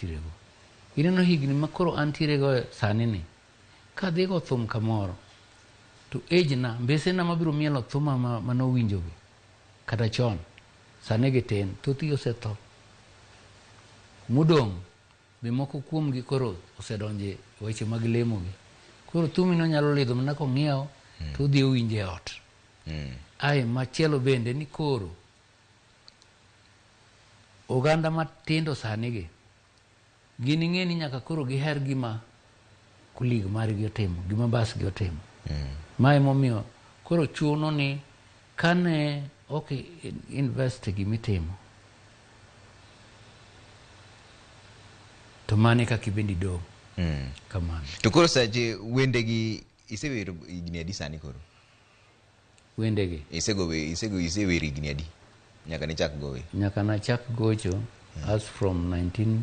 antiere go. Ineno higni ma koro antiere go sani ni, kadhi go thum kamoro, to age na, mbesena mabiro mielo thuma manowinjogi kata chon, sani gitin, thothgi osetho. Modong' be moko kuomgi koro osedonje weche mag lemo gi. Koro thumino nyalo lidho mana kong'iewo to odhi owinje e ot. Ae machielo bende ni koro oganda matindo sani gi gin ing'e ni nyaka koro giher gima colleague margi otimo, gima bas gi otimo. Ma emomiyo koro chuno ni kane ok invest e gimitimo to mano e kaka ibendi dong'. Kamano. To koro sache wendegi isewero higni adi sani koro? Wendegi? Isego isego isewero higni adi? Nyaka nichak go wer. Nyaka nachak gocho as from 19